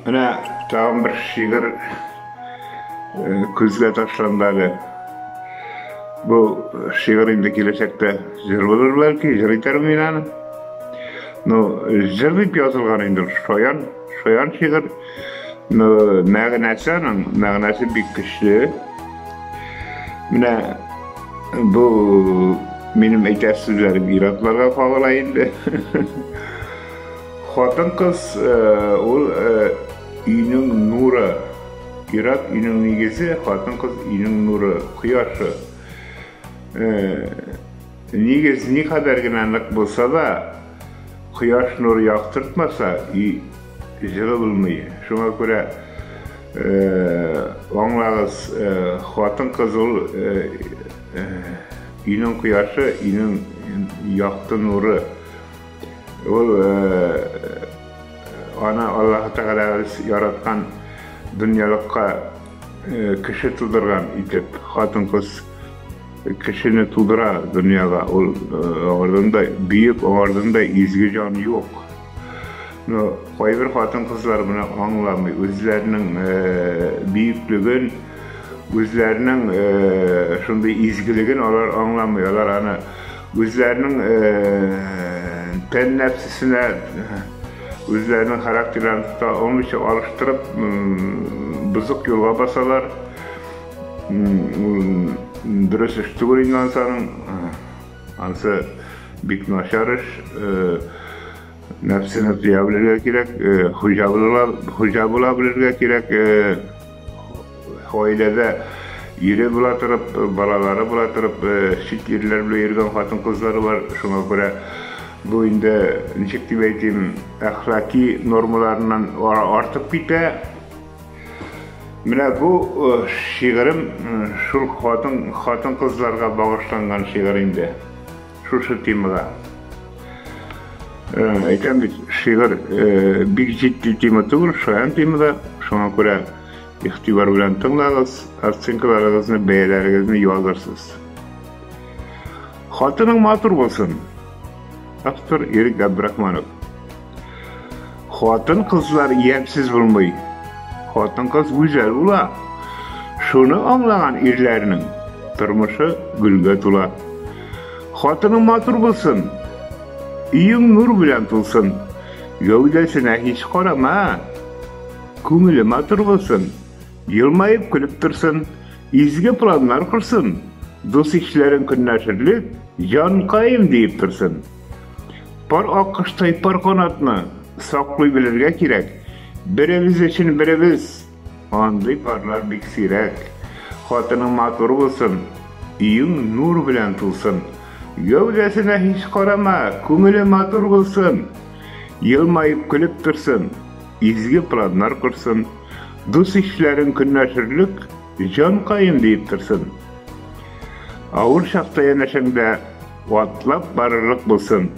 Менә тагын бер шигырь күзгә ташланды әле. Бу шигырь инде киләчәктә җыр булыр бәлки, җыр итәрмен мин аны. Ну, җыр дип язылган инде ул, шаян, шаян шигырь. Ну, мәгънәсе аның, мәгънәсе бик көчле. Менә бу минем әйтәсе сүзләрем ир-атларга кагыла инде. Хатын-кыз ул өйнең нуры. Ир-ат өйнең нигезе, хатын-кыз өйнең нуры, кояшы. Нигез никадәр генә нык булса да, кояш нуры яктыртмаса, өй җылы булмый. Шуңа күрә аңлагыз, хатын-кыз ул өйнең кояшы, өйнең якты нуры. Ул аны Аллаһы Тәгаләбез яраткан дөньялыкка кеше тудырган итеп, хатын-кыз кешене тудыра дөньяга. Ул аңардан да бөек, аңардан да изге җан юк. Но кайбер хатын-кызлар моны аңламый, үзләренең бөеклеген, үзләренең шундый изгелеген алар аңламый. Алар аны үзләренең тән нәфсесенә үзләренең характерларын тота алмыйча алыштырып бозык юлга басалар. Дөрес эш түгел инде анысы аның. Анысы бик начар эш. Нәфсене тыя белергә кирәк, хуҗа була, хуҗа була белергә кирәк. Гаиләдә ире була торып, балалары була торып, чит ирләр белән йөргән хатын-кызлары бар. Шуңа күрә бу инде, ничек дип әйтим, әхлаки нормаларыннан артып китә. Менә бу шигырем шул хатын хатын-кызларга багышланган шигырь инде. Шушы темага. Әйтәм бит, шигырь бик җитди тема түгел, шаян тема да. Шуңа күрә игътибар белән тыңлагыз, оценкаларыгызны, бәяләрегезне язырсыз. Хатының матур булсын. Автор Ирек Габдрахманов. Хатын-кызлар ямьсез булмый. Хатын-кыз гүзәл була. Шуны аңлаган ирләрнең тормышы гөлгә тула. Хатының матур булсын. Өең нур белән тулсын. Гәүдәсенә һич карама. Күңеле матур булсын. Елмаеп көлеп торсын. Изге планнар корсын. Дус-ишләрен көнләшерлек, җанкаем диеп торсын. Пар аккоштай пар канатны саклый белергә кирәк. Беребез өчен беребез. Андый парлар бик сирәк. Хатының матур булсын, өең нур белән тулсын. Гәүдәсенә һич карама, күңеле матур булсын. Елмаеп көлеп торсын, изге планнар корсын. Дус-ишләрең көнләшерлек, җанкаем диеп торсын. Авыр чакта янәшәңдә Атлап барырлык булсын.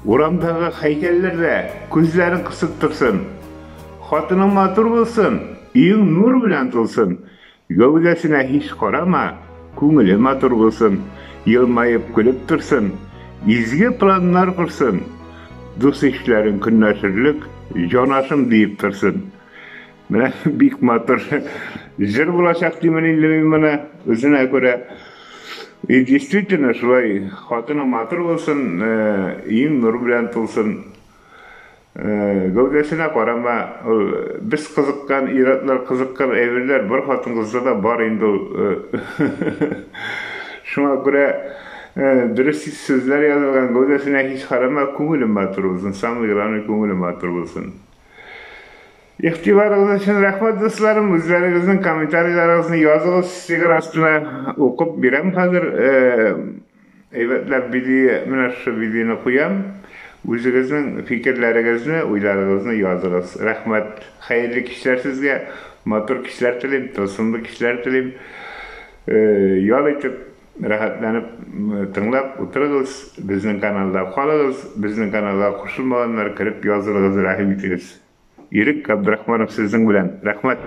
Урамдагы һәйкәлләр дә күзләрен кысып торсын. Хатының матур булсын, өең нур белән тулсын. Гәүдәсенә һич карама, күңеле матур булсын. Елмаеп көлеп торсын, изге планнар корсын. Дус-ишләрең көнләшерлек, җанашым диеп торсын. Менә бик матур җыр булачак димен инде мин моны үзенә күрә. И действительно шулай хатының матур булсын, өең нур белән тулсын. Гәүдәсенә карама, ул без кызыккан, ир-атлар кызыккан әйберләр бар хатын-кызда да бар инде ул. Шуңа күрә дөрес сүзләр язылган, гәүдәсенә һич карама, күңеле матур булсын, самый главный күңеле матур булсын. Игътибарыгыз өчен рәхмәт, дусларым. Үзләрегезнең комментарийларыгызны языгыз шигырь астына. Укып бирәм хәзер. Әйбәтләп видео, менә шушы видеоны куям. Үзегезнең фикерләрегезне, уйларыгызны языгыз. Рәхмәт. Хәерле кичләр сезгә. Матур кичләр телим, тылсымлы кичләр телим. Ял итеп, Рәхәтләнеп тыңлап утырыгыз, безнең каналда калыгыз, безнең каналга кушылмаганнар кереп язылыгыз, рәхим итегез. Ирек Габдрахманов сезнең белән. Рәхмәт!